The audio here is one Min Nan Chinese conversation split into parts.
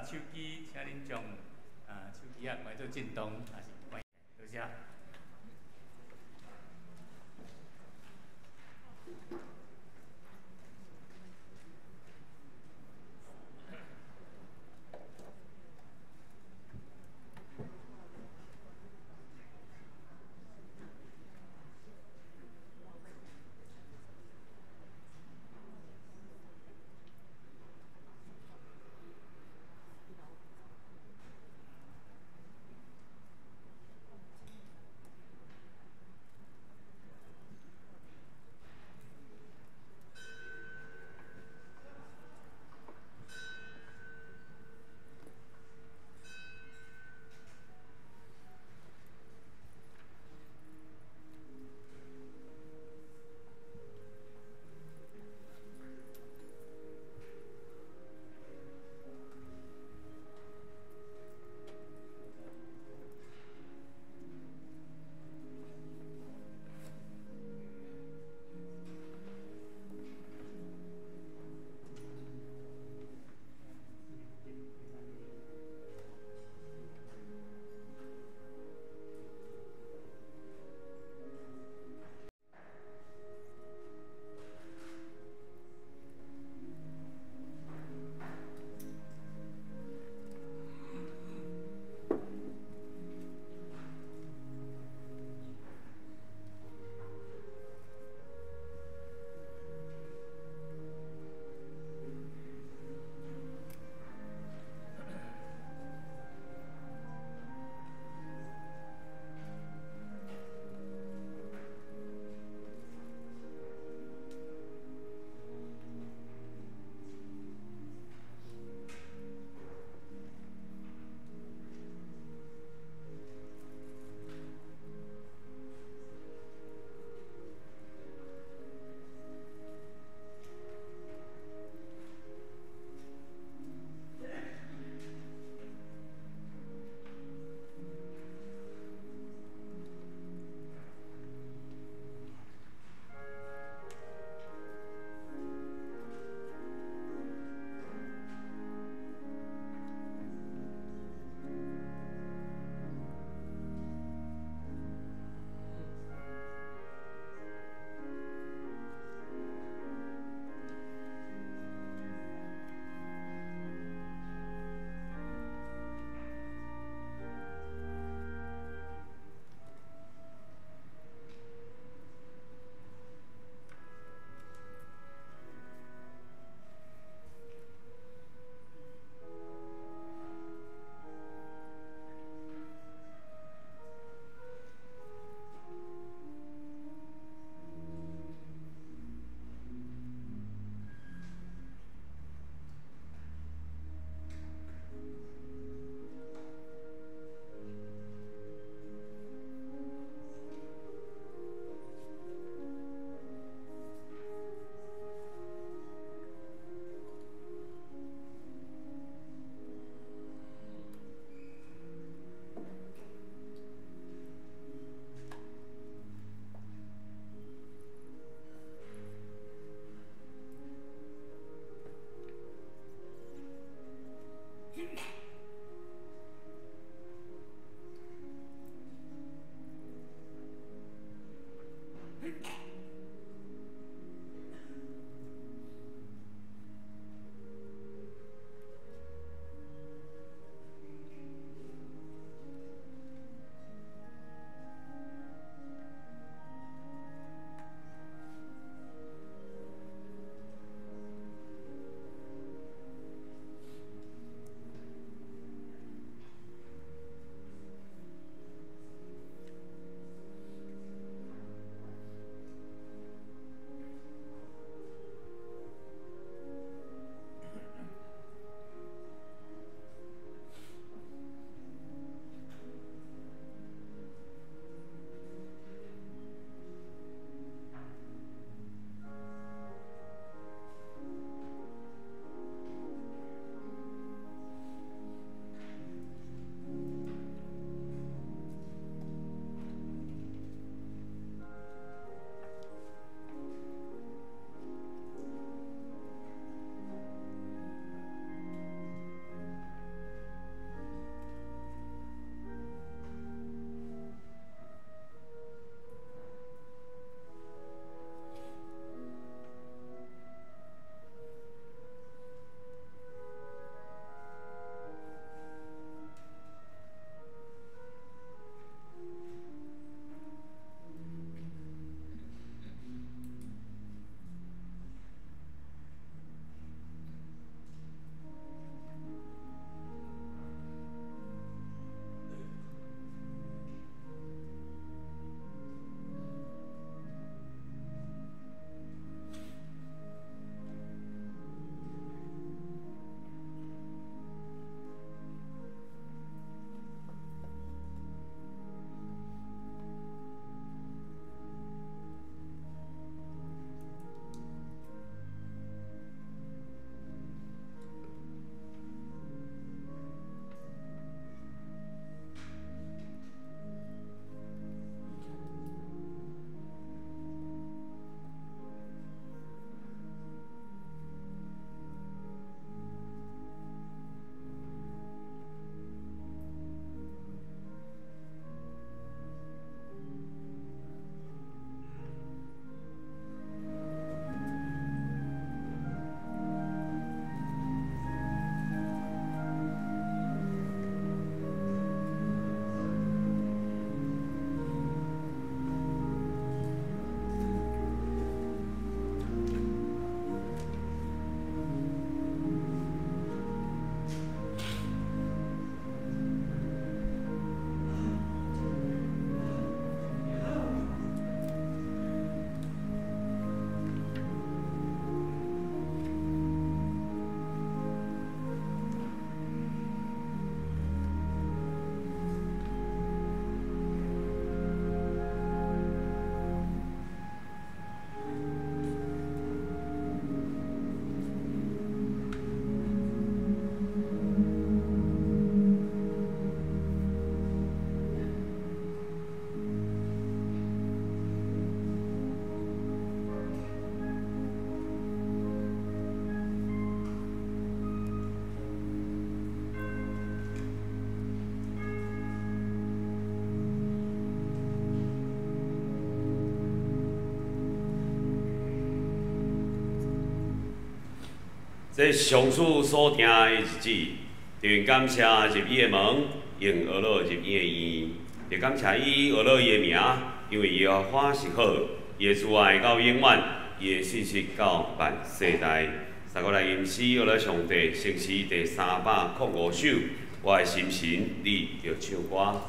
手機，請恁將手機仔關做震動，抑是關。多謝。這是上主所定的日子，著感謝入伊的門，用樂樂入伊的院，著感謝伊學樂伊的名，因為耶和華是好，伊的慈愛到永遠，伊的信實到萬世代。三個來吟詩學樂上帝，聖詩第305首，我的心神，你著唱歌。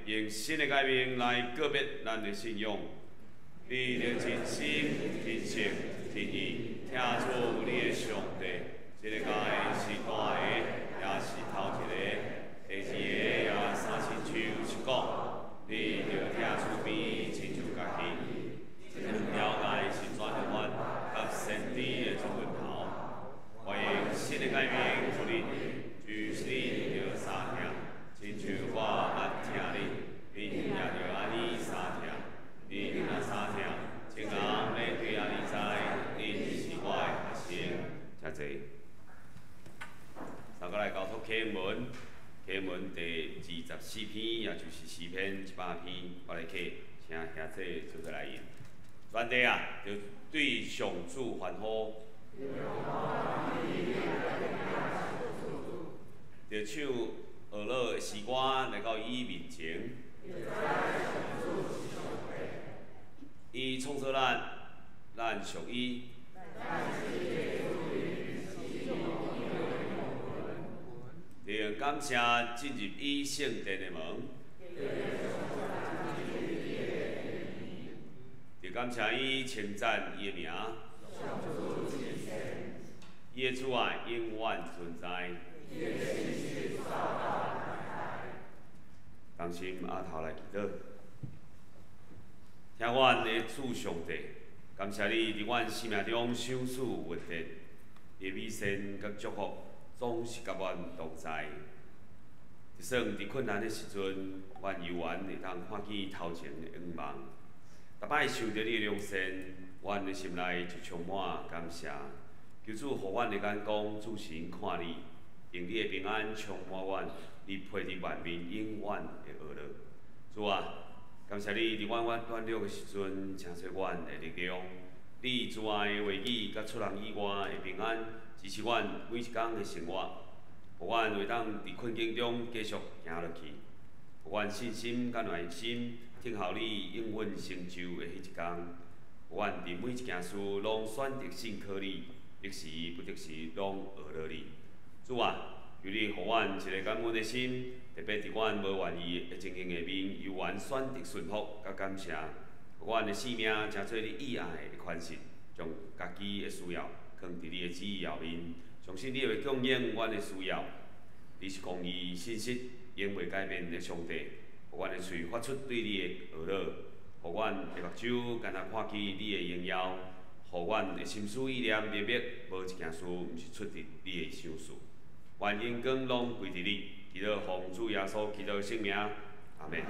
用新的改變來告別咱的信仰，你著真心、真性、真意，疼主你的上帝。這个家是大个，也是頭一个；第二个也三親像是講，你著疼厝邊親像家己。這兩條戒是全律法佮先知的總源頭。我用新的改變予恁，就是恁著相疼，親像我捌疼恁。恁也著按呢相疼，恁若相疼，眾人欲對按呢知，恁是我的學生。請坐。三個來交託啟文，啟文第24篇，也就是詩篇100篇，我來啟，請兄弟做伙來吟。全地啊，著對上主歡呼，著唱樂樂的詩歌來到伊面前。伊創造咱，咱屬伊。著感謝進入伊聖殿的門，著感謝伊稱讚伊的名，伊的慈愛永遠存在。同心阿頭來祈禱，聽阮的主上帝，感謝你佇阮生命中賞賜恩典，你的美善佮祝福總是佮阮同在。就算佇困難的時陣，阮猶原會當看見頭前的光芒。逐擺想著你的良善，阮的心內就充滿感謝。求主予阮的眼光注神看你，用你的平安充滿阮。你配佇萬民永遠的樂樂。主啊，感謝你佇阮軟弱的時陣，成做阮的力量。你慈愛的話語，佮出人意外的平安，支持阮每一工的生活，予阮會當佇困境中繼續行落去，予阮信心佮耐心，等候你應允成就的彼一工。予阮佇每一件事攏選擇信靠你，得時不得時攏學樂你。主啊，求你予阮一个感恩的心，特別佇阮無願意的情形下面，猶原選擇順服佮感謝，予阮的生命成做你意愛的款式，將家己的需要囥佇你的旨意後面，相信你會供應阮的需要。你是公義、信實、永袂改變的上帝，予阮的喙發出對你的呵咾，予阮的目睭敢若看見你的榮耀，予阮的心思意念明白，無一件事毋是出佇你的賞賜。願榮光攏歸佇你，祈禱奉主耶穌基督的聖名，阿們。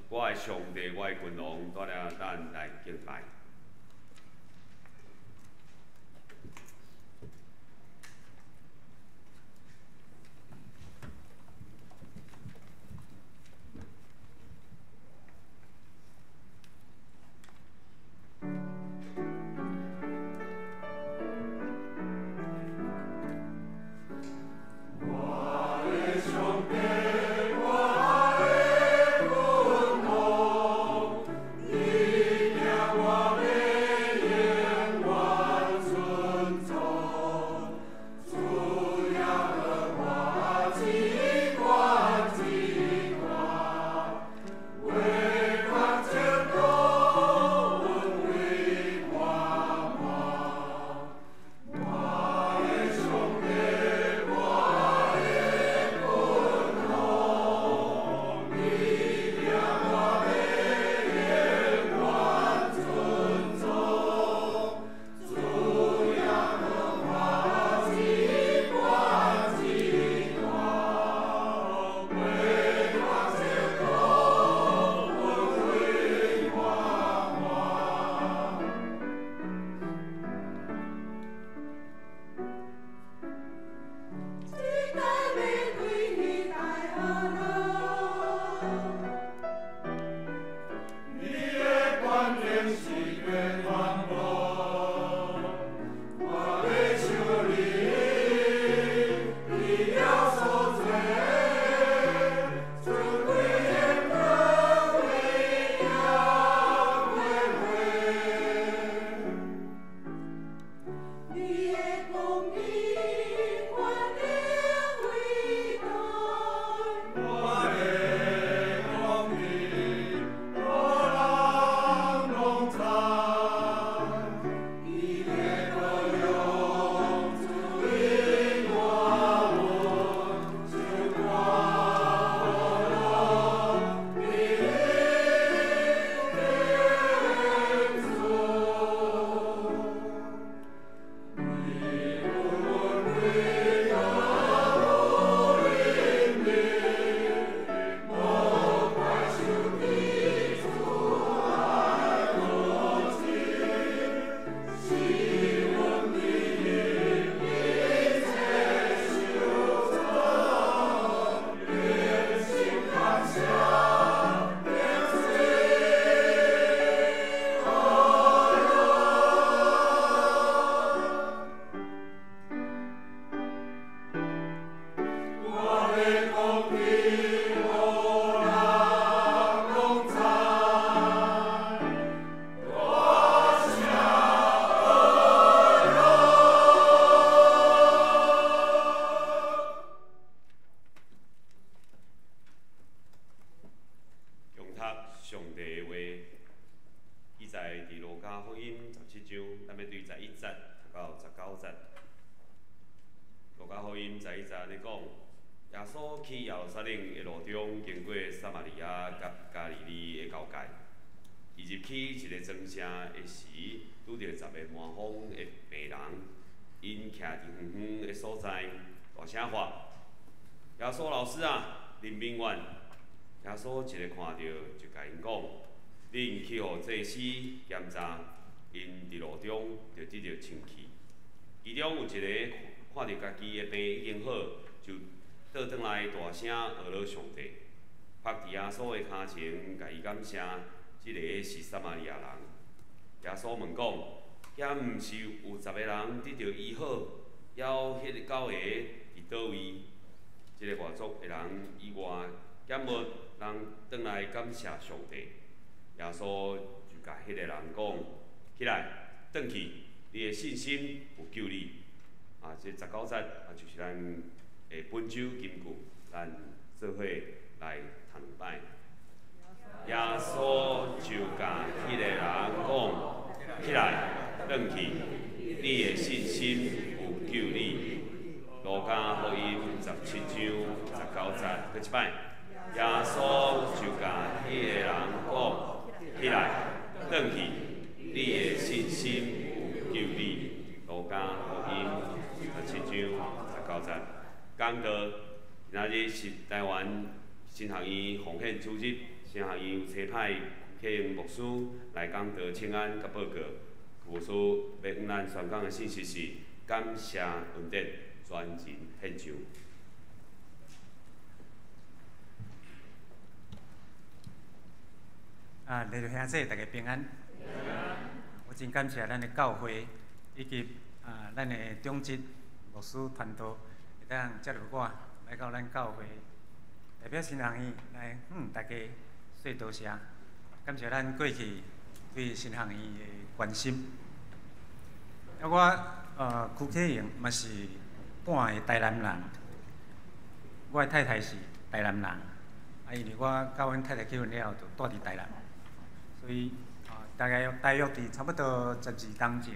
我的上帝，我的君王，帶領咱來敬拜。一个看著就共𪜶講，恁去予祭司檢查，𪜶佇路中就得著清氣。其中有一个看著家己的病已經好，就倒轉來大聲呵咾上帝，伏佇耶穌的跤前，共伊感謝。這个是撒瑪利亞人。耶穌問講：敢毋是有十个人得著医好，犹彼个九个伫佗位？这个外族的人以外，敢无人转来感谢上帝？耶稣就共彼个人讲：起来，转去，你的信心有救你。啊，这十九节啊，就是咱的本周金句，咱做伙来读两摆。耶稣就共彼个人讲：起来，转去，你的信心有救你。路加福音17章19节，阁一摆。耶稣就共彼个人讲：起来，转去，你的信心有救你。路加福音17章19节。讲道，今仔日是台湾神学院奉献主日，神学院有差派启英牧师来讲道请安佮报告。牧师欲向咱宣讲的信息是感谢恩典，全人献上。啊，弟兄姊妹，大家平安。我真感谢咱的教会以及咱的长执牧师团队，会当接纳我来到咱教会，代表神学院来向大家说多谢。感谢咱过去对神学院的关心。啊，我邱启荣嘛是半个台南人，我的太太是台南人，啊，因为我佮阮太太结婚了后，就蹛伫台南，所以大概大约伫差不多十二冬前，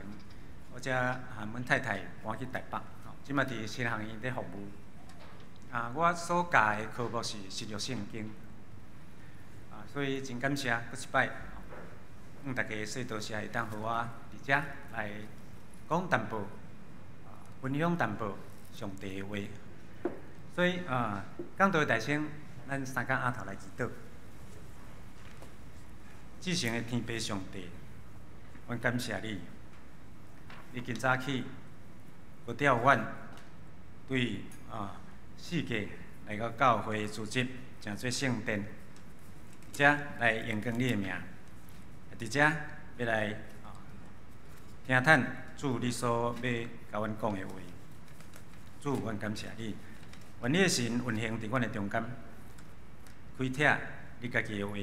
我才和阮太太搬去台北，这马伫神学院咧服务。啊，我所教的科目是新约圣经，啊，所以真感谢，阁一摆，向大家说多谢，会当予我伫遮来讲淡薄，分享淡薄上帝的话。所以啊，讲道大先，咱三工阿头来祈祷。至圣的天父上帝，阮感谢你，你今早起，阁调阮对四界来到教会组织，成做圣殿，伫遮来荣光你的名，伫遮欲来听探主你所欲共阮讲的话。主，阮感谢你，愿你的神运行伫阮的中间，开启你家己的话。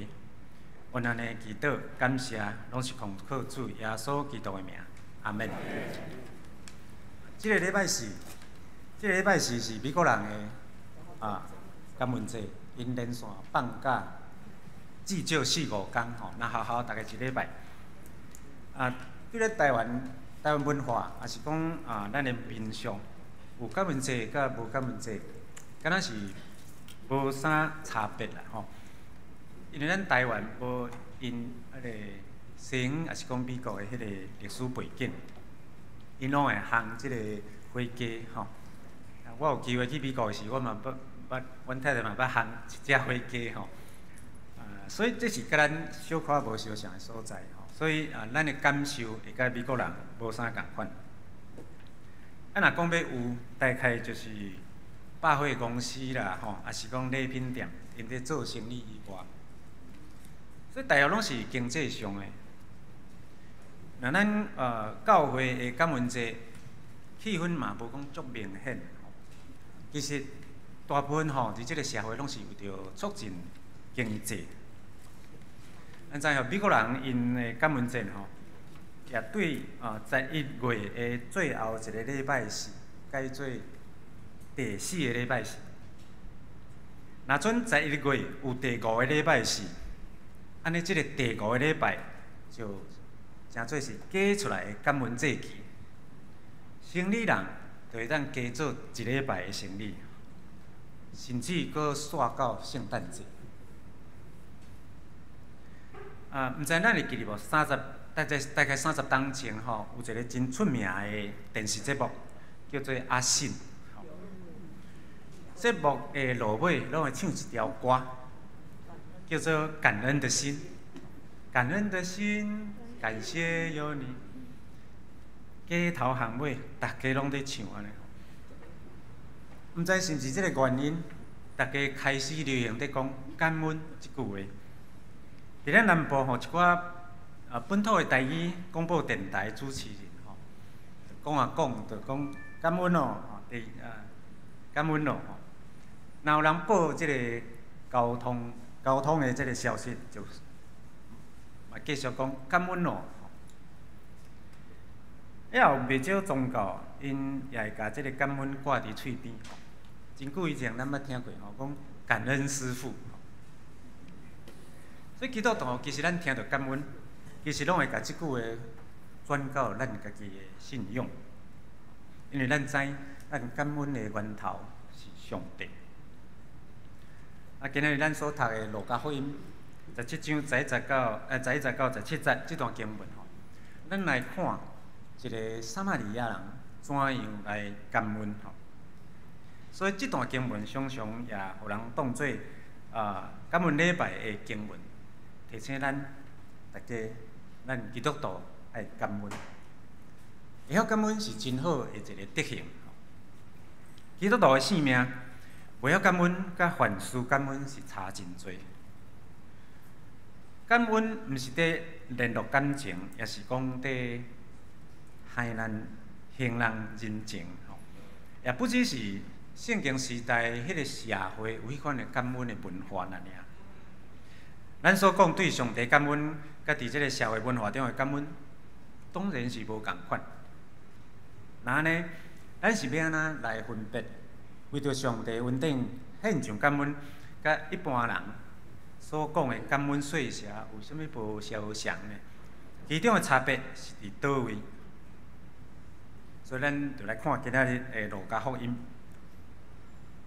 阮按呢祈祷感谢，拢是奉靠主耶稣基督的名，阿们。这个礼拜四是美国人的感恩节，𪜶连续放假至少四五工吼，若学校大概一礼拜。啊，对咧台湾，台湾文化，抑是讲咱的民俗，有感恩节佮无感恩节，敢若是无啥差别啦吼。因为咱台湾无𪜶彼个西方，抑是讲美国的彼个历史背景，𪜶拢会烘这个火鸡吼。我有机会去美国时，我嘛捌捌，阮太太嘛捌烘一只火鸡吼。所以这是佮咱小可无相像的所在吼。所以啊，咱的感受会佮美国人无啥仝款。啊，若讲欲有，大概就是百货公司啦吼，抑是讲礼品店，𪜶伫做生意以外。所以大约拢是经济上的。若咱教会的感恩节气氛嘛无讲足明显。其实大部分吼伫这个社会拢是为著促进经济。咱知影美国人𪜶的感恩节吼，也对11月的最后一个礼拜四，改做第四个礼拜四。若准11月有第五个礼拜四，按呢这个第五个礼拜就成做是加出来的感恩节期。生理人就会当加做一礼拜的生理，甚至阁煞到圣诞节。毋知咱会记得无？大概三十冬前吼，有一个真出名的电视节目，叫做《阿信》。节目的落尾拢会唱一条歌，叫做《感恩的心》。感恩的心，感谢有你。街头巷尾，逐家拢咧唱按呢。毋知是毋是这个原因，逐家开始流行咧讲感恩这句话。伫咱南部吼，一寡本土的台語廣播電臺主持人吼，講啊講，就講感恩哦，第啊感恩哦，吼。若有人報這个交通的這个消息，就嘛繼續講感恩哦。也有袂少宗教，𪜶也會共這个感恩掛佇喙邊。真久以前，咱捌聽過吼，講感恩師父。所以基督徒其實咱聽著感恩，其實攏會共這句話轉到咱家己的信仰，因為咱知咱感恩的源頭是上帝。啊，今仔日咱所讀的路加福音17章11節到17節這段經文吼，咱來看一个撒瑪利亞人怎樣來感恩吼。所以這段經文常常也予人當做感恩禮拜的經文，提醒咱大家，咱基督徒愛感恩。會曉感恩是真好的一个德行。基督徒的生命，袂曉感恩，佮凡事感恩是差真濟。感恩毋是佇聯絡感情，抑是講佇害咱還人人情吼，也不只是聖經時代彼个社會有彼款的感恩的文化爾爾。咱所講對上帝感恩，佮佇這个社會文化中的感恩，當然是無仝款。那按呢，咱是欲按怎來分別？為著上帝恩典獻上感恩，佮一般人所講的感恩說辭有啥物無相像呢？其中的差別是佇佗位？所以咱就來看今仔日的路加福音。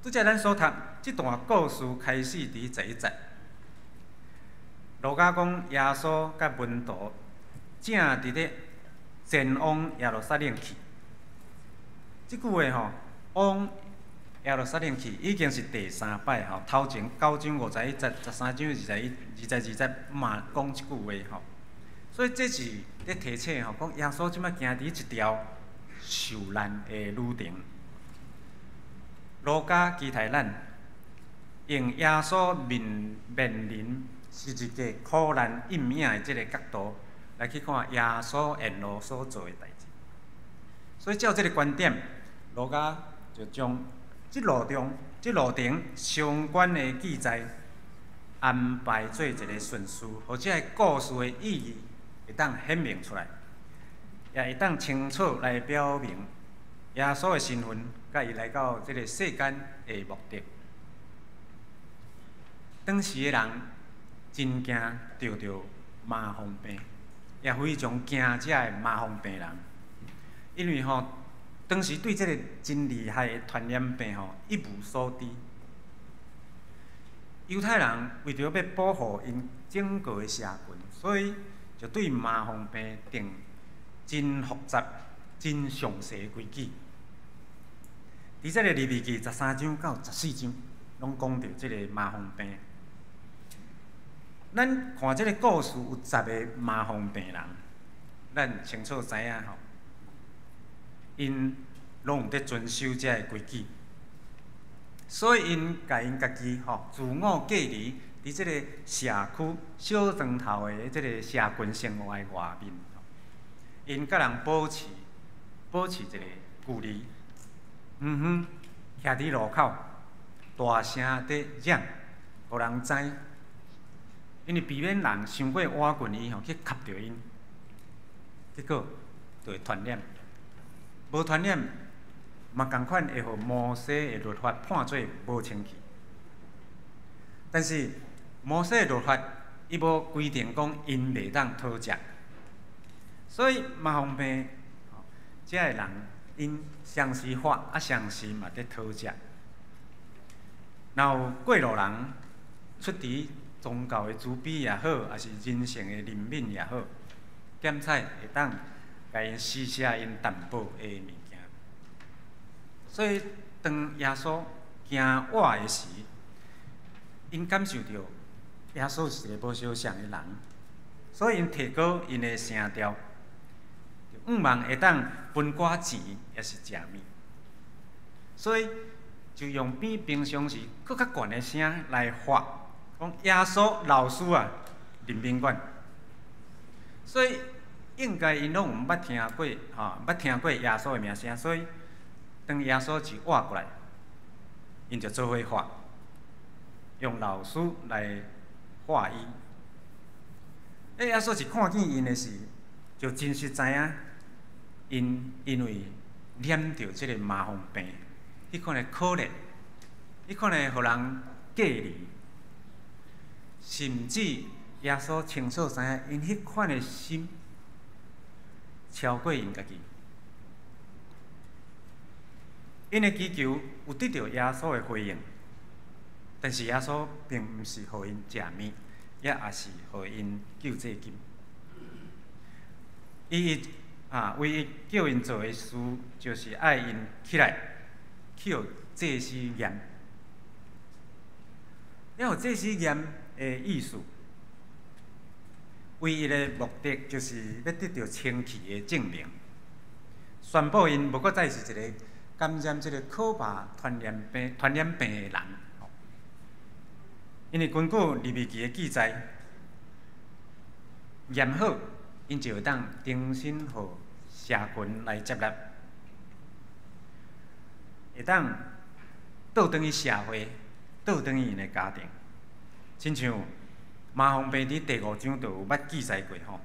拄才咱所讀這段故事開始佇11節，路加講耶穌佮門徒正佇咧前往耶路撒冷去。這句話吼，往耶路撒冷去已經是第三擺吼，頭前9章51節、13章21、22節嘛講這句話吼。所以這是咧提醒吼，講耶穌這擺行佇一條受難的旅程。路加期待咱用耶穌面臨十字架苦難陰影的這个角度來去看耶穌沿路所做的代誌。所以照這个觀點，路加就將這路程相關的記載安排做一个順序，予這个故事的意義會當顯明出來，也會當清楚來表明耶穌的身份，佮伊來到這个世間的目的。當時的人真驚著著麻風病，也非常驚這个麻風病人，因為吼，當時對這个真厲害的傳染病吼一無所知。猶太人為著欲保護𪜶整個的社群，所以就對麻風病定真複雜、真詳細的規矩。佇這个利未記13章到14章，攏講著這个麻風病。咱看這个故事有10个麻風病人，咱清楚知影吼，𪜶攏有佇遵守這个規矩，所以𪜶共𪜶家己吼自我隔離佇這个社區小庄頭的這个社群生活的外面，𪜶佮人保持一个距離，遠遠徛佇路口，大聲佇嚷，予人知，因為避免人傷過倚近伊吼去磕著𪜶，結果就會傳染。無傳染，嘛仝款會予摩西的律法判做無清氣。但是摩西的律法伊無規定講𪜶袂當討食，所以麻風病這个人𪜶相時發啊，相時嘛佇討食。若有過路人出佇宗教的慈悲也好，抑是人性的憐憫也好，檢採會當共𪜶施捨𪜶淡薄的物件。所以當耶穌行倚的時，𪜶感受著耶穌是一个無相像的人，所以𪜶提高𪜶的聲調，向望會當分寡錢，抑是食物。所以就用比平常時閣較懸的聲來喊，講耶穌老師啊，憐憫阮。所以應該𪜶攏毋捌聽過，吼，捌聽過耶穌的名聲，所以當耶穌一活過來，𪜶就做伙喝，用老師來喝伊。耶穌一看見𪜶的時，就真實知影，𪜶因為染著這个麻風病，彼款的可憐，彼款的予人隔離，甚至耶穌清楚知影，𪜶彼款的心超過𪜶家己。𪜶的祈求有得著耶穌的回應，但是耶穌並毋是予𪜶食物，也是予𪜶救濟金。伊唯一叫𪜶做的事，就是愛𪜶起來去予祭司驗。予祭司驗的意思，唯一的目的就是欲得著清氣的證明，宣布𪜶無閣再是一个感染這个可怕傳染病的人。因為根據利未記的記載，驗好，𪜶就會當重新予社群來接納，會當倒轉去社會，倒轉去𪜶的家庭。親像麻風病佇第五章就有捌記載過吼。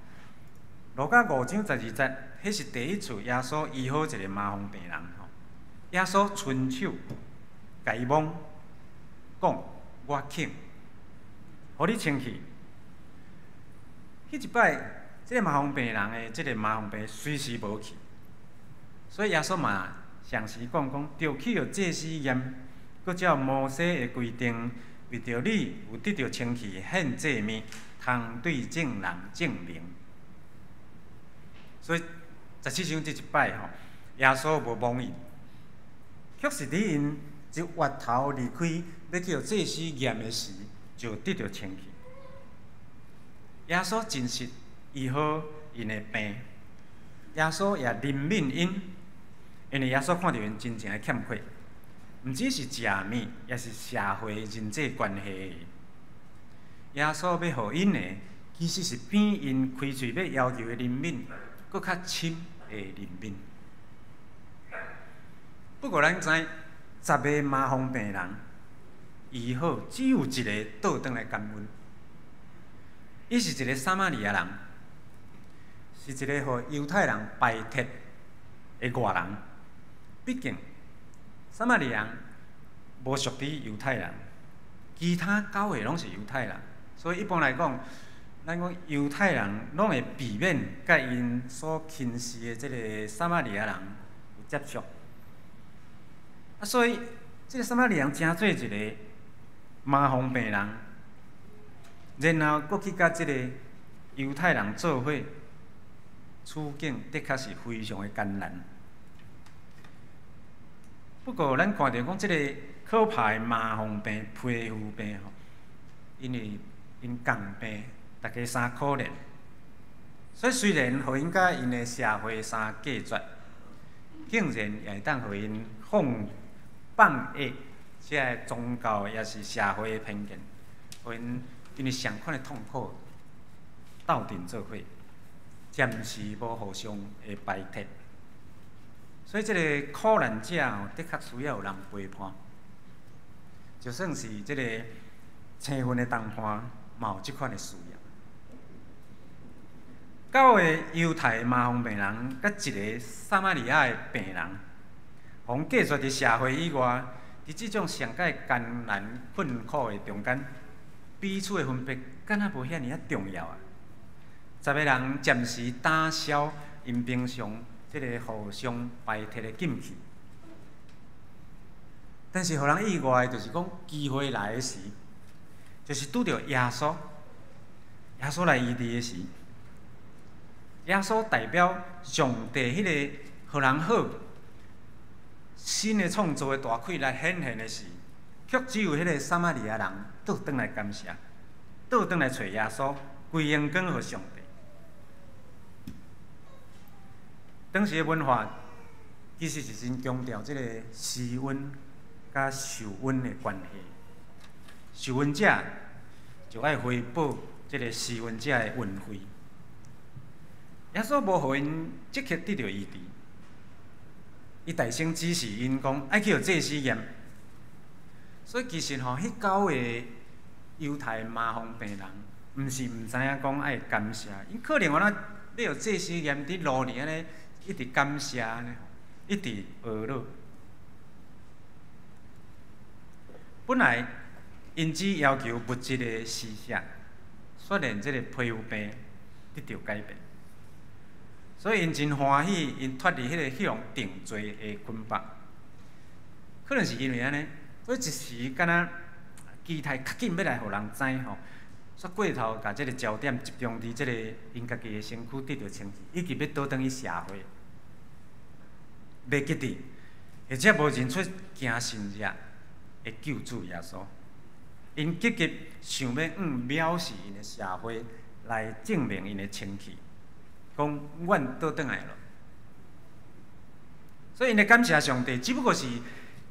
路加五章十二節，彼是第一次耶穌醫好一个麻風病人吼。耶穌伸手共伊摸，講：我肯，予你清氣。彼一擺，這个麻風病人的這个麻風病隨時無去，所以耶穌嘛同時講講，著去予祭司驗，閣照摩西的規定，為著你有得著清氣獻祭物，通對眾人證明。所以十七章這一擺吼，耶穌無摸𪜶，卻是佇𪜶一越頭離開，欲去予祭司驗的時，就得著清氣。耶穌真實醫好𪜶的病，耶穌也憐憫𪜶，因為耶穌看著𪜶真正的欠缺，毋只是食物，也是社會人際關係。耶穌欲予𪜶的，其實是比𪜶開喙欲要求的憐憫，閣較深的憐憫。不過咱知，十个麻風病人醫好，只有一个倒轉來感恩。伊是一个撒瑪利亞人，是一个予猶太人排斥的外人。畢竟，撒瑪利亞人無屬佇猶太人，其他九个攏是猶太人，所以一般來講，咱講猶太人攏會避免佮𪜶所輕視的這个撒瑪利亞人有接觸。所以，這个撒瑪利亞人成做一个麻風病人，然後閣去佮這个猶太人做伙，處境的確是非常的艱難。不過，咱看著講這个可怕的麻風病、皮膚病吼，因為𪜶仝病，大家相可憐，所以雖然予𪜶佮𪜶的社會相隔絕，竟然也會當予𪜶放下這个宗教抑是社會的偏見，予𪜶因為仝款的痛苦鬥陣做伙，暫時無互相的排斥。所以這个苦難者吼，的確需要有人陪伴，就算是這个青雲的同伴，嘛有這款的需要。九个猶太麻風病人，佮一个撒瑪利亞的病人，予隔絕佇社會以外，佇這種上蓋艱難困苦的中間，彼此的分別，敢若無遐爾仔重要啊！十个人暫時打消𪜶平常這个互相排斥的禁忌，但是予人意外的，就是講機會來的時，就是拄著耶穌，耶穌來醫治的時，耶穌代表上帝彼个予人好、新的創造的大氣來顯現的時，卻只有彼个撒瑪利亞人倒轉來感謝，倒轉來揣耶穌，歸榮光予上帝。當時的文化其實是真強調這个施恩佮受恩的關係，受恩者就愛回報這个施恩者的恩惠。耶穌無予𪜶即刻得著醫治，伊大聲指示𪜶講愛去予祭司驗。所以其實吼，彼九個猶太麻風病人，毋是毋知影講愛感謝，𪜶可能敢若欲予祭司驗佇路爾按呢，一直感謝按呢，一直呵咾。本來𪜶只要求物質的施捨，雖然這個皮膚病得著改變，所以𪜶真歡喜，𪜶脫離彼個彼項定罪的捆綁。可能是因為按呢，所以一時敢若期待較緊欲來予人知吼，煞過頭共這个焦點集中佇這个𪜶家己的身軀得著清氣，以及欲倒轉去社會，袂記得，或者無認出行神跡的救主耶穌，𪜶積極想欲用藐視𪜶的社會來證明𪜶的清氣，講阮倒轉來囉。所以𪜶咧感謝上帝，只不過是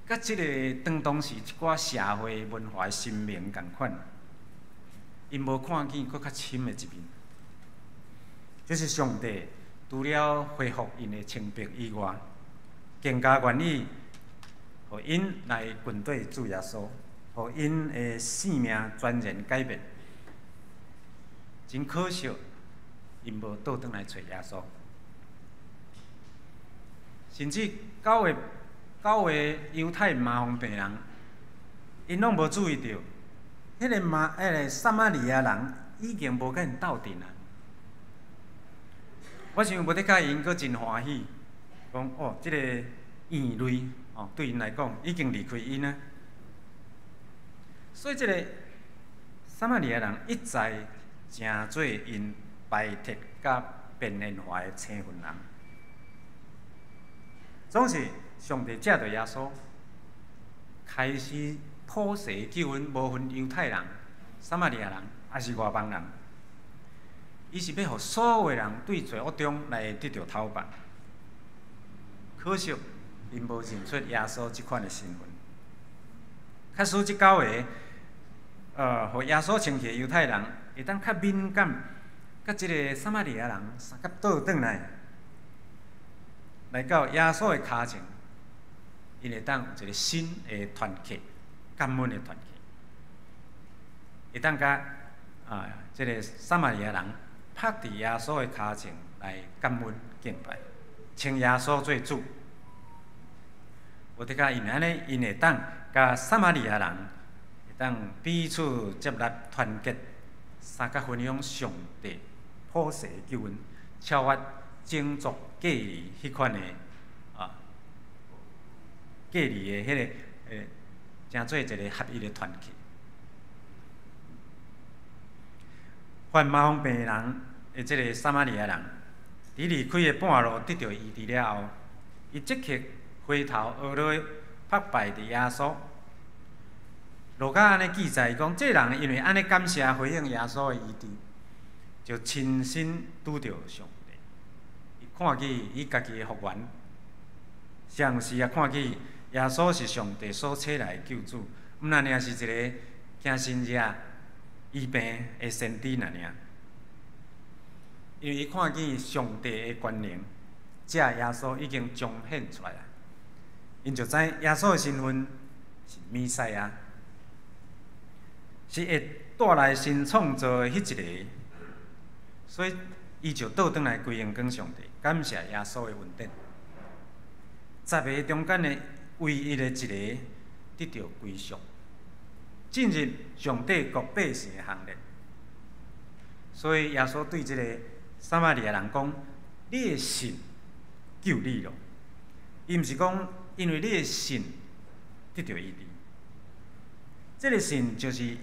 佮這个當當時一寡社會文化的神明仝款，𪜶無看見閣較深的一面，就是上帝除了恢復𪜶的清白以外，更加願意予𪜶來跟隨主耶穌，予𪜶的性命全然改變。真可惜，𪜶無倒轉來揣耶穌，甚至九個猶太麻風病人，𪜶攏無注意著，彼個撒瑪利亞人已經無佮𪜶鬥陣啊。我想無得甲𪜶閣真歡喜，講哦，這個異類哦，對𪜶來講已經離開𪜶啊。所以這個撒瑪利亞人一再成做𪜶排斥佮邊緣化的生份人，總是上帝藉著耶穌開始普世救恩，無分猶太人、撒瑪利亞人，抑是外邦人，伊是欲予所有的人對罪惡中來得著頭髮。可惜，𪜶無認出耶穌這款的身份。假使這九個，予耶穌清氣的猶太人，會當較敏感，佮這个撒瑪利亞人相佮倒轉來，來到耶穌的跤前，𪜶會當有一个新的團契，感恩的團契，會當佮這个撒瑪利亞人拍佇耶穌的跤前來感恩敬拜，稱耶穌做主。無得佮因按呢，𪜶會當佮撒瑪利亞人會當彼此接納團結，相佮分享上帝普世的救恩，超越種族隔離彼款的隔離的彼个成做一个合一的團契。患麻風病的人的這个撒瑪利亞人，佇離開的半路得著醫治了後，伊即刻回頭呵咾拍拜佇耶穌。路加按呢記載講，這个人因為按呢感謝回應耶穌的醫治，就親身拄著上帝。伊看見伊家己的復原，同時也看見耶穌是上帝所差來的救主，毋但爾是一个行神跡醫病的先知爾爾。因為伊看見上帝的權能，藉耶穌已經彰顯出來啊，𪜶就知耶穌的身份是彌賽亞，是會帶來新創造的彼一个，所以伊就倒轉來歸榮光上帝，感謝耶穌的恩典。十个中間的唯一的一个得著歸屬，進入上帝國百姓的行列。所以耶穌對這个撒瑪利亞人講：你的信救你囉。伊毋是講因為你的信得著醫治，這个信就是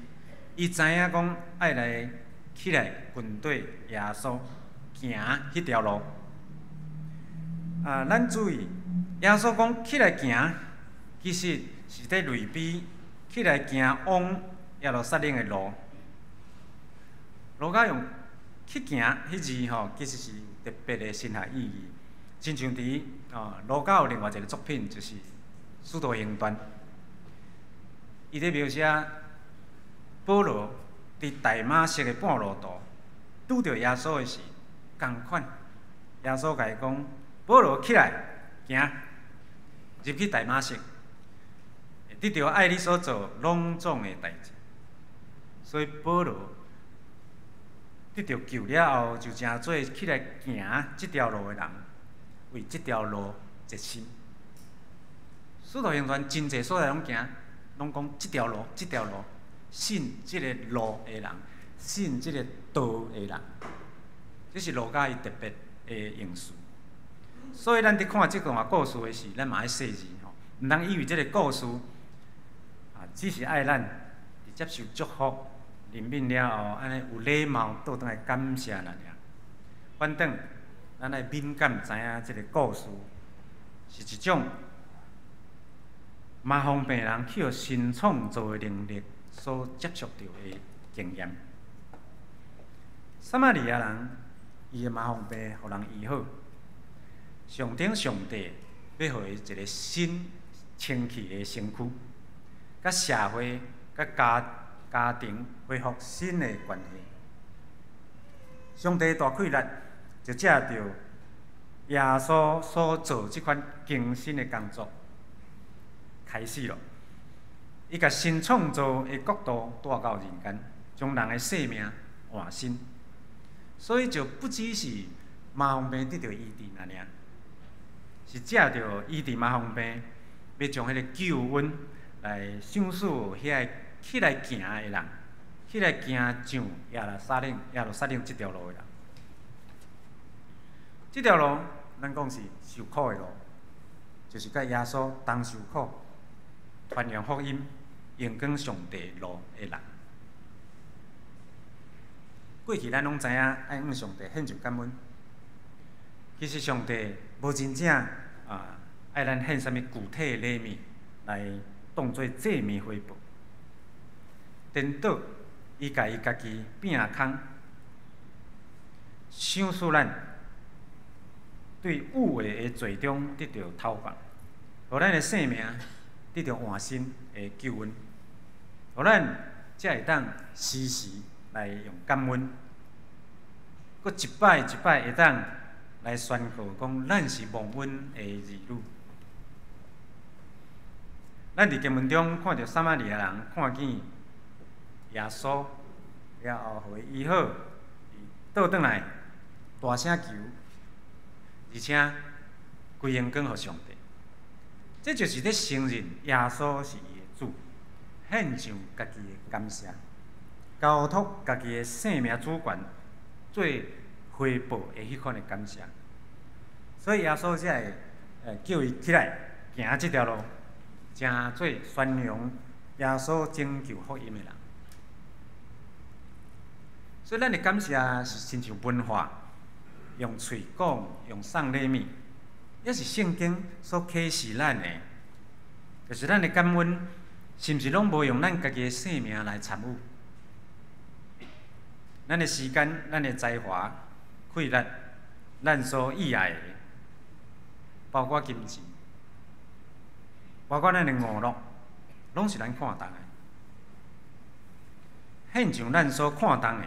伊知影講愛來起來跟隨耶穌行彼條路。咱注意，耶穌講起來行，其實是佇類比起來行往耶路撒冷的路。路加用去行彼字吼，其實是特別的神學意義。親像佇路加有另外一个作品，就是《使徒行傳》，伊佇描寫保羅佇大馬色的半路途拄著耶穌的時，仝款，耶穌共伊講：保羅起來，行，入去大馬色，會得著愛你所做攏總的代誌。所以保羅得著救了後，就成做起來行這條路的人，為這條路熱心。使徒行傳真濟所在攏行，攏講這條路，這條路，信這个路的人，信這个道的人，這是路加伊特別的用詞。所以咱佇看這段故事的時，咱嘛愛細膩吼，毋通以為這个故事啊，只是愛咱佇接受祝福、憐憫了後，按呢有禮貌倒轉來感謝爾爾。反轉，咱愛敏感知影這个故事是一種麻風病人去予新創造的能力所接觸著的經驗。撒瑪利亞人伊的麻風病予人醫好，上頂上帝欲予伊一个新清氣的身軀，佮社會、佮家庭恢復新的關係。上帝大氣力就藉著耶穌所做這款更新的工作開始了。伊共新創造的國度帶到人間，將人的生命換新。所以就不只是麻風病得著醫治爾爾，是藉著醫治麻風病，欲將彼個救恩來賞賜予遐個起來行的人，起來行上耶路撒冷這條路的人。這條路，咱講是受苦的路，就是佮耶穌同受苦、傳揚福音、榮光上帝路的人。過去咱攏知影愛向上帝獻上感恩，其實上帝無真正啊愛咱獻啥物具體的禮物來當做祭物回報。顛倒，伊共伊家己餅空，賞賜咱對有的的罪中得著透放，予咱的生命得著換新的救恩，予咱才會當時時來用感恩，閣一擺一擺會當來宣告講，咱是蒙恩的兒女。咱佇經文中看著撒瑪利亞人看見耶穌了後，予伊醫好，伊倒轉來大聲求，而且歸榮光予上帝。這就是咧承認耶穌是伊的主，獻上家己的感謝，交託家己的生命主權，做回報的彼款的感謝。所以耶穌才會叫伊起來行這條路，成做宣揚耶穌拯救福音的人。所以咱的感謝是親像文化，用喙講，用送禮物，抑是聖經所啟示咱的，就是咱的感恩，是毋是攏無用咱家己的生命來參與？咱的時間、咱的才華、氣力、咱所意愛的，包括金錢，包括咱的娛樂，攏是咱看重的。獻上咱所看重的，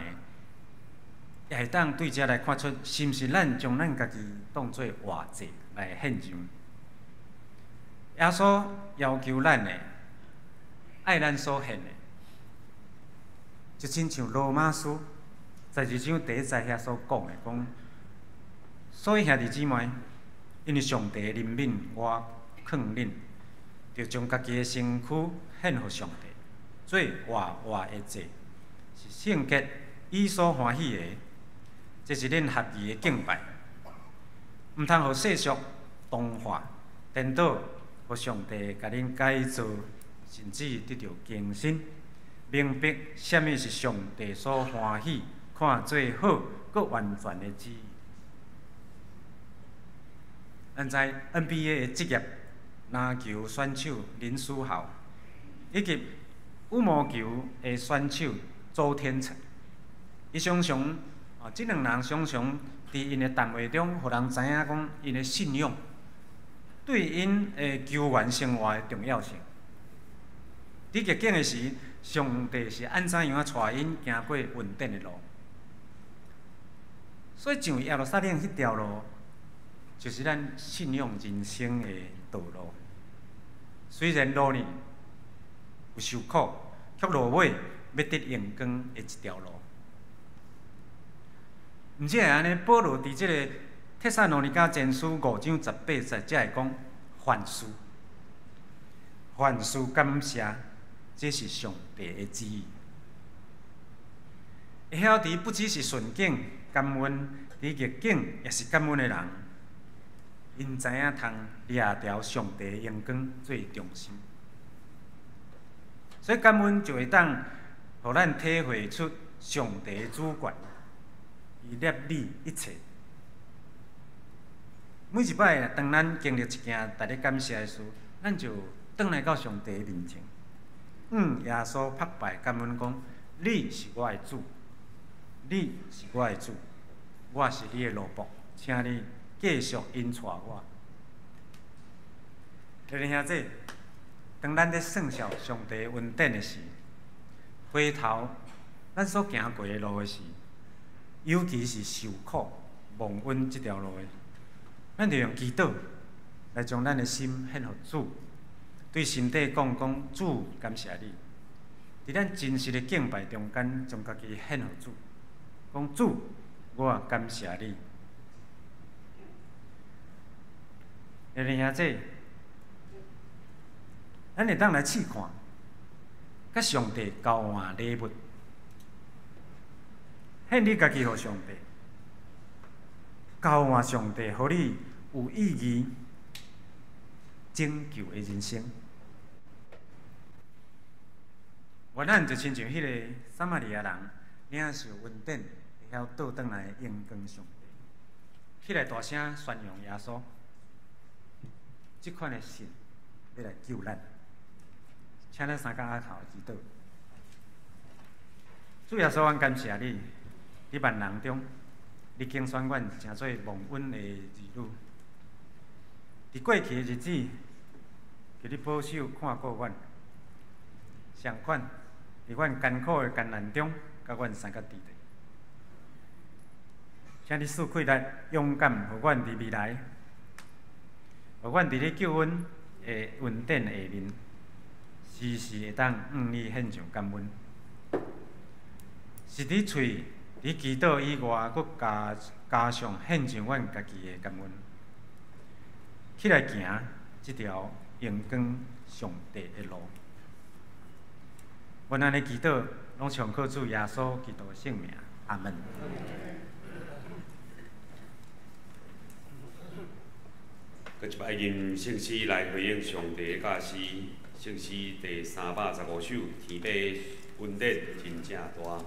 也會當對這來看出，是毋是咱將咱家己當做活祭來獻上？耶穌要求咱的，愛咱所獻的，就親像羅馬書12章第一節遐所講的，講，所以兄弟姊妹，因為上帝的憐憫，我勸恁，著將家己的身軀獻予上帝，做活活的祭，是聖潔、伊所歡喜的。這是恁合宜的敬拜，毋通予世俗同化，顛倒予上帝共恁改造，甚至得著更新，明白啥物是上帝所歡喜、看做好、閣完全的旨意。咱知 NBA 的職業籃球選手林書豪，以及羽毛球的選手周天成，伊常常啊，這兩人常常佇𪜶的談話中，予人知影講𪜶的信仰對𪜶的球員生活的重要性。佇逆境的時，上帝是按怎樣仔帶𪜶行過穩定的路？所以上耶路撒冷彼條路，就是咱信仰人生的道路。雖然路呢有受苦，卻落尾欲得榮光的一條路。毋止會按呢，保羅佇這个帖撒羅尼迦前書5章18節，才會講凡事，凡事感謝，這是上帝的旨意。會曉佇不只是順境感恩，佇逆境也是感恩的人，𪜶知影通掠著上帝的榮光做中心，所以感恩就會當予咱體會出上帝的主權，伊攝理一切。每一擺當咱經歷一件值得感謝的事，咱就轉來到上帝的面前，向耶穌拍拜感恩，講：你是我的主，你是我的主，我是你的奴僕，請你繼續引帶我。弟兄兄弟，當咱咧算數上帝恩典的時，回頭咱所行過的路的時，尤其是受苦蒙恩這條路的，咱就用祈禱來將咱的心獻予主，對心底講講主感謝你。佇咱真實的敬拜中間，將家己獻予主，講主，我感謝你。弟兄兄弟，咱會當來試看，佮上帝交換禮物，獻你家己予上帝，交換上帝，予你有意義、拯救的人生。願咱就親像彼个撒瑪利亞人，領受恩典，會曉倒轉來榮光上帝，起來大聲宣揚耶穌。這款的信欲來救咱，請咱三工阿頭祈禱。主耶穌，阮感謝你，佇萬人中，你揀選阮成做蒙恩的兒女。佇過去的日子，求你保守看顧阮，相款佇阮艱苦的艱難中，佮阮相佮佇咧。請你賜氣力、勇敢，予阮佇未來，予阮佇你救恩的恩典下面，時時會當向你獻上感恩。是佇喙佇祈禱以外，閣加上獻上阮家己的感恩，起來行這條榮光上帝的路。阮按呢祈禱，攏奉靠主耶穌基督的聖名，阿門。閣一擺吟聖詩來回應上帝的教示，聖詩第315首，天父恩典真正大。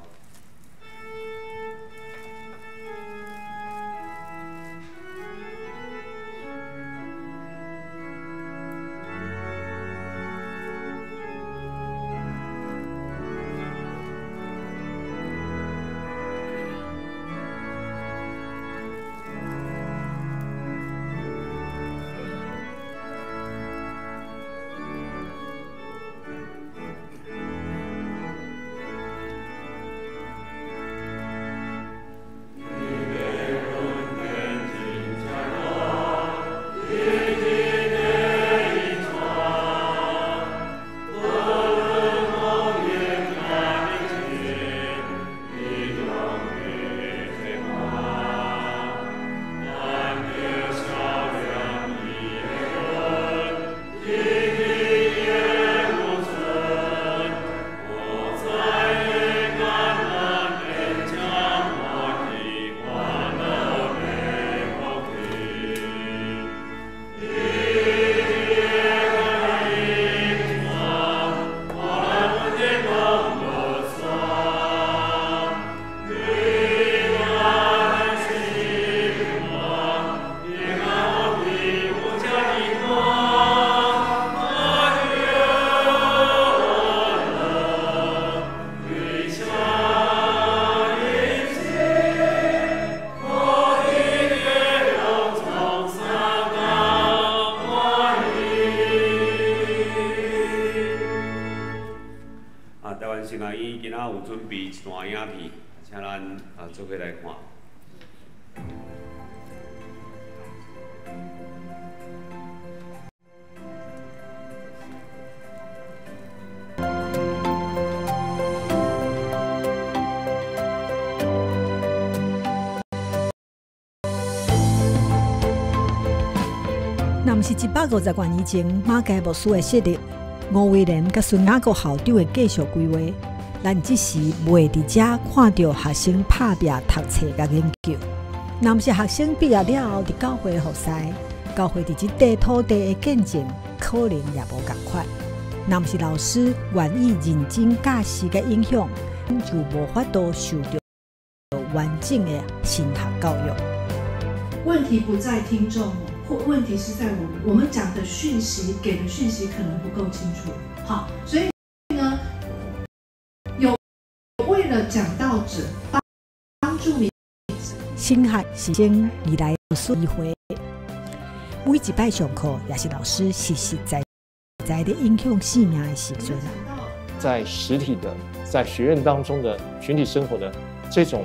请咱做伙來看。若毋是150多年前馬偕牧師的設立，吳威廉佮孫雅各校長的繼續規劃，咱這時袂佇遮看著學生拍拚讀冊佮研究。若毋是學生畢業了後佇教會服侍，教會佇這塊土地的見證，可能也無仝款。若毋是老師願意認真教示佮影響，就無法度受著完整的神學教育。問題不在聽眾，或問題是在我們，我們講的訊息，給的訊息可能不夠清楚。好，所以呢，有為了講道者幫助你。神學是先未來老師機會，每一擺上課也是老師實實在在的影響生命的時陣。在實體的，在學院當中的群體生活的這種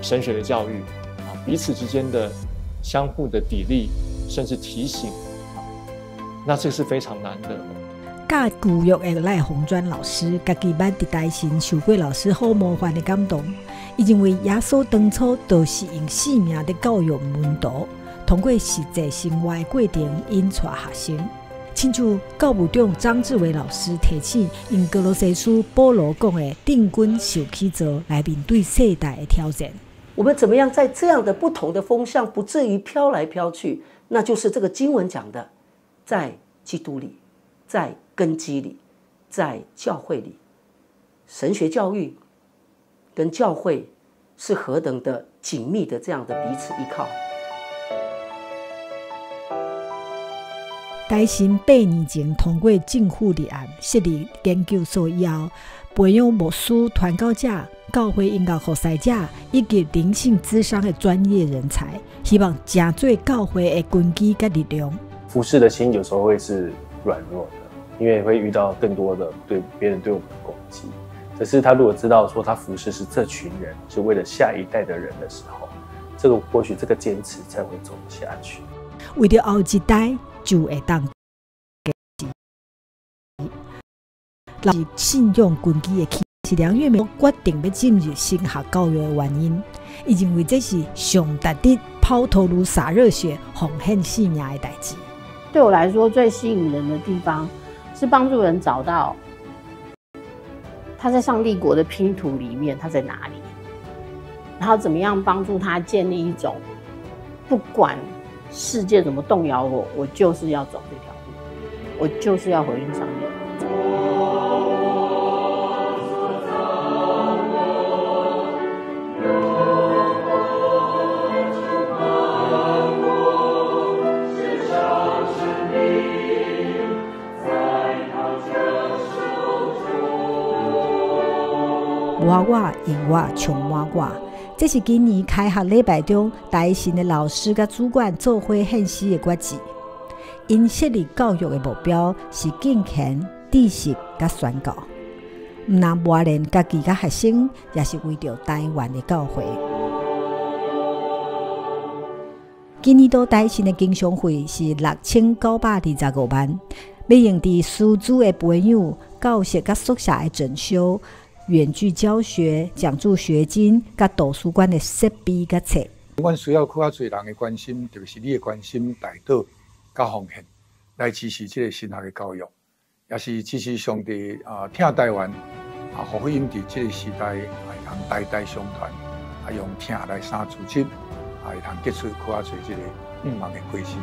神學的教育啊，彼此之間的相互的砥礪，甚至提醒，那這個是非常難得的。教舊約的賴鴻專老師，家己捌佇台新受過老師好模範的感動。伊認為耶穌當初就是用生命佇教育門徒，通過實際生活的過程引帶學生。親像教務長張志偉老師提醒，用歌羅西書保羅講的“定根受起造”來面對世代的挑戰。我們怎麼樣在這樣的不同的風向，不至於飄來飄去？那就是這個經文講的，在基督裡，在根基裡，在教會裡，神學教育跟教會是何等的緊密的這樣的彼此依靠。台新8年前通過政府立案設立研究所以後，培養牧師、傳教者、教會音樂服侍者以及靈性諮商的專業人才，希望成做教會的根基佮力量。服侍的心有時候會是軟弱的，因為會遇到更多的對別人對我們的攻擊。可是他如果知道說他服侍是這群人，是為了下一代的人的時候，這個或許這個堅持才會走下去。為著後一代就會當是信仰根基的起，是梁月明決定欲進入神學教育的原因。伊認為這是上值得拋頭顱灑熱血、奉獻生命的代誌。對我來說，最吸引人的地方是幫助人找到他在上帝國的拼圖裡面他在哪裡，然後怎麼樣幫助他建立一種不管世界怎麼動搖我，我就是要走這條路，我就是要回應上帝。無我用我充滿我，這是今年開學禮拜中，台新的老師佮主管做伙獻詩的決志。𪜶設立教育的目標是敬虔、知識佮宣告，毋但磨練家己佮學生，也是為著台灣的教會。今年度台新的經常費是6925萬，欲用佇師資的培養、教室佮宿舍的整修、遠距教學、獎助學金、佮圖書館的設備佮冊。阮需要較濟人的關心，特別是你的關心、代禱、佮奉獻，來支持這個神學的教育，也是支持上帝啊，疼台灣啊，福音佇這個時代會通代代相傳，啊，用疼來三組織，啊，會通結出較濟這個向望的果子。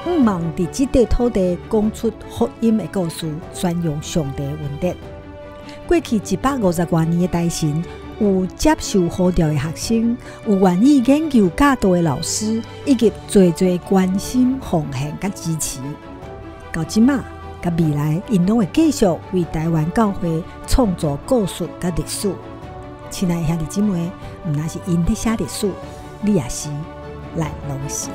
向望佇這塊土地講出福音的故事，宣揚上帝恩典。過去150多年的台新，有接受呼召的學生，有願意研究教導的老師，以及濟濟關心、奉獻佮支持。到這馬佮未來，𪜶攏會繼續為台灣教會創造故事佮歷史。親愛的兄弟姊妹，毋但是𪜶咧寫歷史，你也是，咱攏是。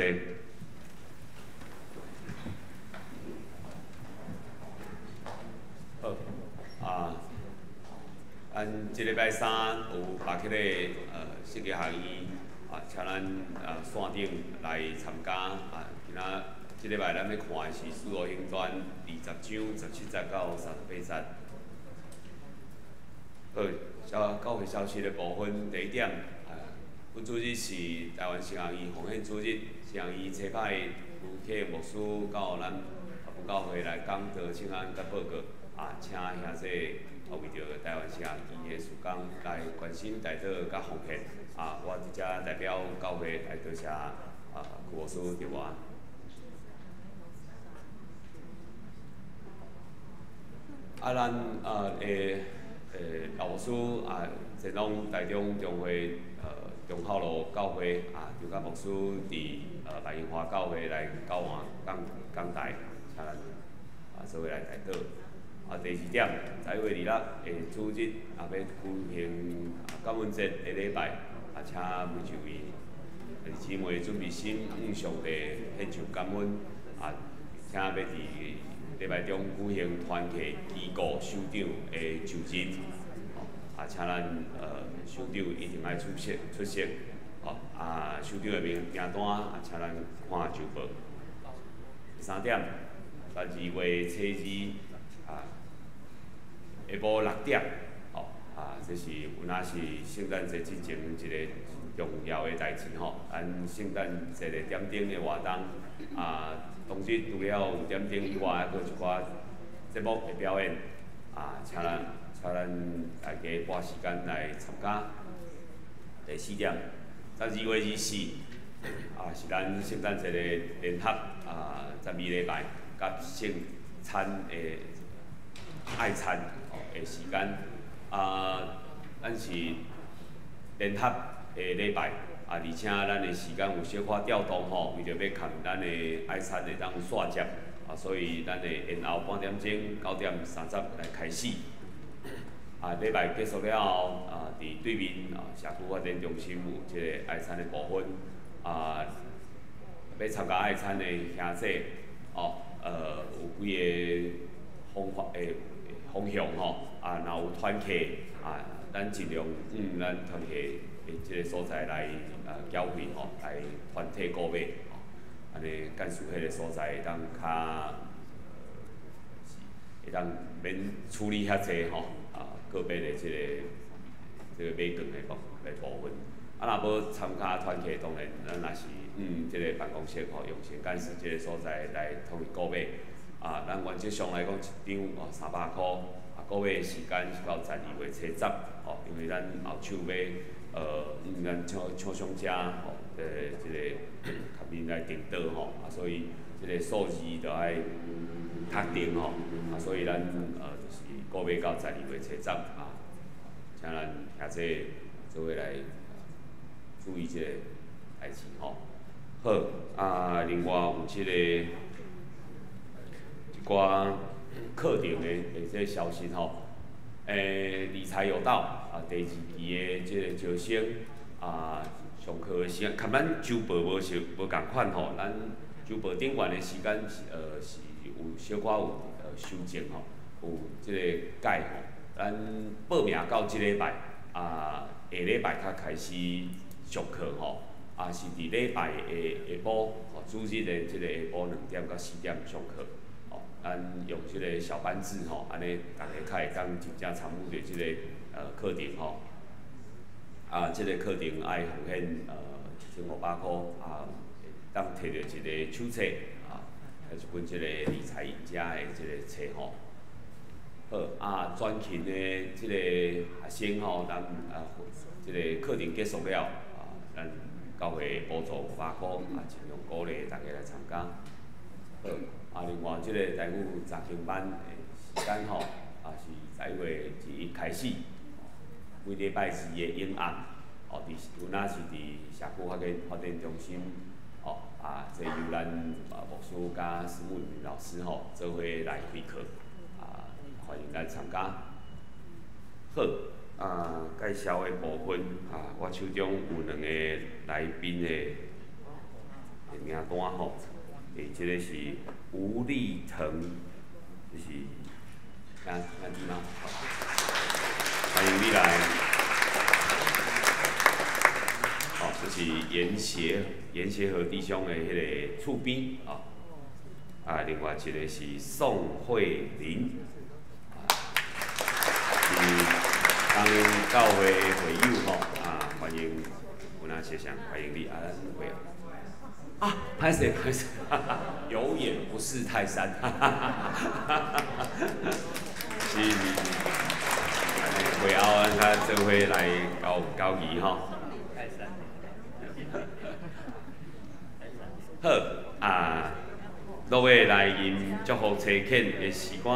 坐。好，啊，咱這禮拜三有別彼個設計學院啊，請咱啊線頂來參加啊。今仔這禮拜咱欲看的是《使徒行傳》20章17節到38節。好，小教會消息的部分，第一點，啊，本主日是台灣神學院奉獻主日，神學院差派盧啟牧師到咱本教會來講道、請安佮報告，啊，請兄弟啊為著台灣神學院的事工來關心、代禱佮奉獻，啊，我佇遮代表教會來多謝啊邱牧師佇我。啊，咱啊會。老牧師啊，前往台中中會忠孝路教會啊，張甲牧師佇白銀華教會來教換講講台，請咱啊做伙來代禱。啊，第二點，11月26的主日啊，欲舉行感恩節的禮拜，啊，請每一位姊妹準備心向上帝獻上感恩，啊，請欲佇禮拜中舉行團契機構首長的就任，啊，請咱首長一定愛出席出席，哦，啊，首長的名單，啊，請咱看週報。第三點，12月初2，啊，下晡6點，哦，啊，這是有若是聖誕節之前一個重要的代誌吼，咱聖誕節的點燈的活動，啊。當日除了有點燈以外，閣有一寡節目的表演，啊，請咱大家撥時間來參加。第四點，12月24，啊，是咱聖誕節的聯合啊，12禮拜佮聖餐的愛餐的時間，啊，咱是聯合的禮拜。啊，而且咱的時間有小可調動吼，為著欲含咱的愛餐會當紲接，啊，所以咱會延後半點鐘，9點30來開始。啊，禮拜結束了後，啊，佇對面啊社區發展中心有這個愛餐的部分，啊，欲參加愛餐的兄弟，哦，有幾個方法的方向吼，啊，若有團契，啊，咱盡量咱團契的這個所在來繳費吼，來團體購買吼，按呢干事彼個所在會當較會當免處理遐濟吼，啊個別的這個買券的部分。啊，若無參加團契，當然咱也是這個辦公室吼，用錢幹事這個所在來統一購買。啊，咱原則上來講，一張哦300箍，啊，購買的時間是到12月初10，吼，因為咱後手欲咱廠商遮吼，這個較面來訂桌吼，啊，所以這個數字就愛確定吼，啊，所以咱就是購買到12月初10啊，請咱兄弟做伙來注意這個代誌吼。好，啊，另外有這個一寡課程的這個消息吼。理財有道啊，第二期的這個招生啊，上課的時間，佮咱週報無是無仝款吼，咱週報頂懸的時間是是有小可有修正吼，有這個改吼。咱報名到這禮拜啊，下禮拜才開始上課吼，啊是佇禮拜的下晡，吼，主日的這個下晡2點到4點上課。咱用這個小班制吼，按呢逐家較會當真正參與著這個課程吼。啊，這個課程愛奉獻1500箍啊，會當摕著一個手冊啊，一本這個理財贏家的這個冊吼。好，啊，專勤的這個學生吼，咱啊這個課程結束了啊，咱教會補助500箍啊，盡量鼓勵大家來參加。好。啊，另外，這個台語查經班的時間吼，啊是11月21開始，每禮拜四的永暗，哦，佇有若是佇社區發展中心，哦，啊，這由咱牧師佮施牧女老師吼做伙來開課，啊，歡迎來參加。好，啊，介紹的部分啊，我手中有兩個來賓的，的名单吼。这个是吴立腾，这是兄弟吗？欢迎你来。好，这是严协和弟兄的迄个厝边啊。啊，另外一个是宋慧玲，是当教会会友吼啊，欢迎有哪些想欢迎你啊，会啊，歹势歹势，有眼不识泰山，哈哈哈哈是是是，会后咱较做伙来交交谊吼。好啊，落尾来吟祝福差遣的诗歌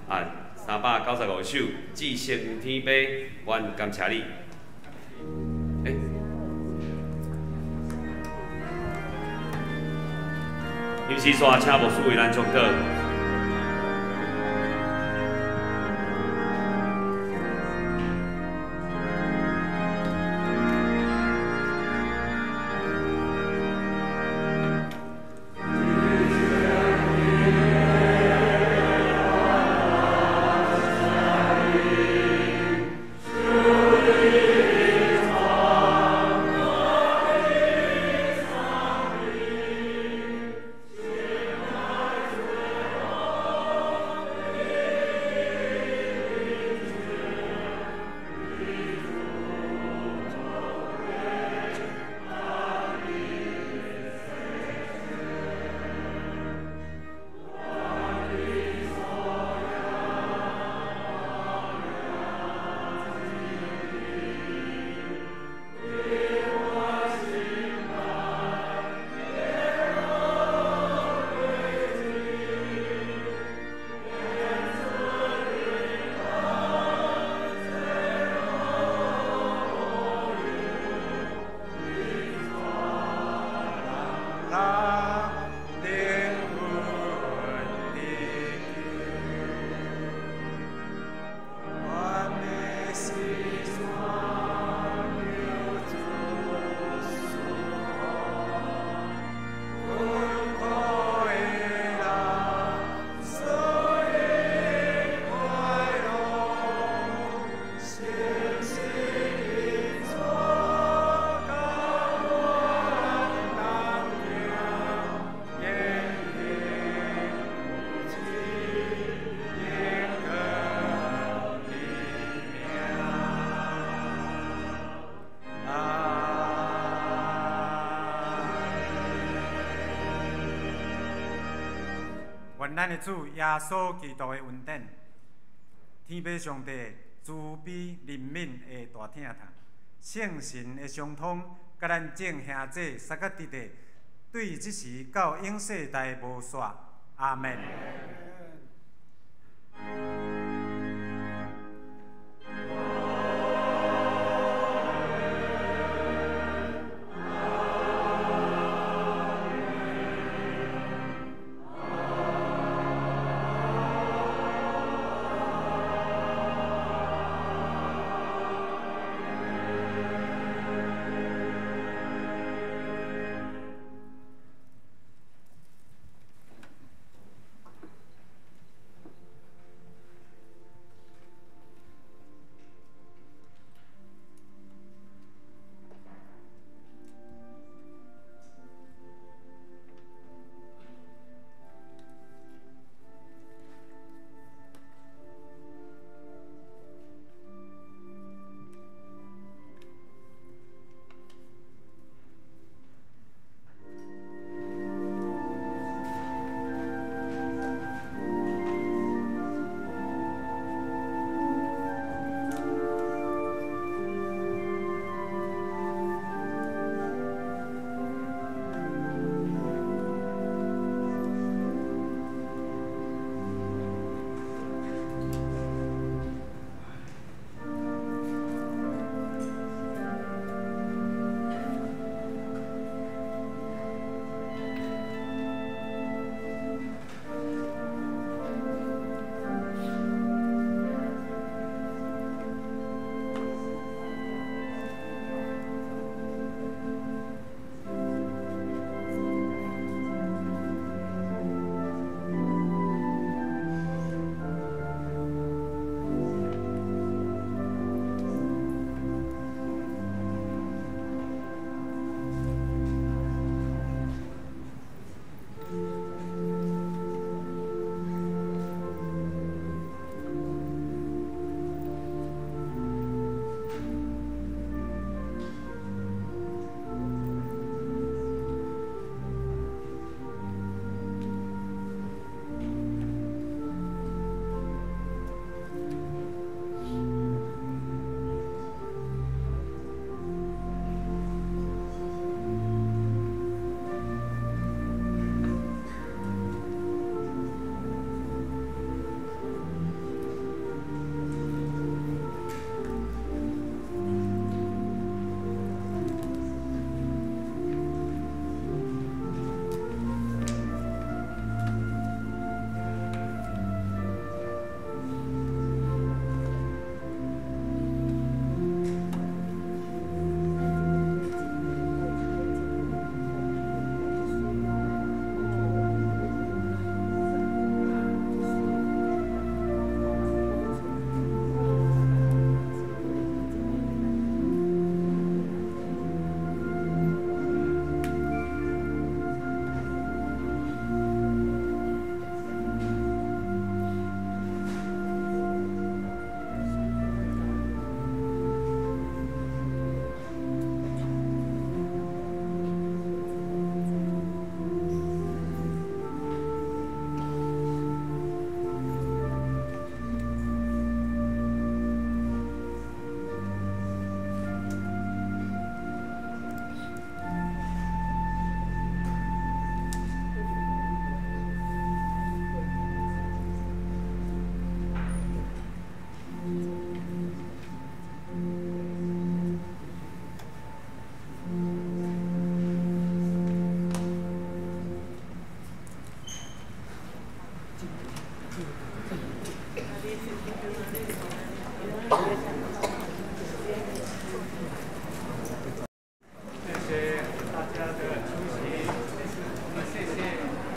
啊，395首，至圣天父，阮感谢你。欸，临时煞请牧师为咱祝祷。愿咱的主耶稣基督的恩典，天父上帝慈悲怜悯的大疼痛，圣神的相通，佮咱众兄弟三个弟弟，对这时到永世代无煞。阿们。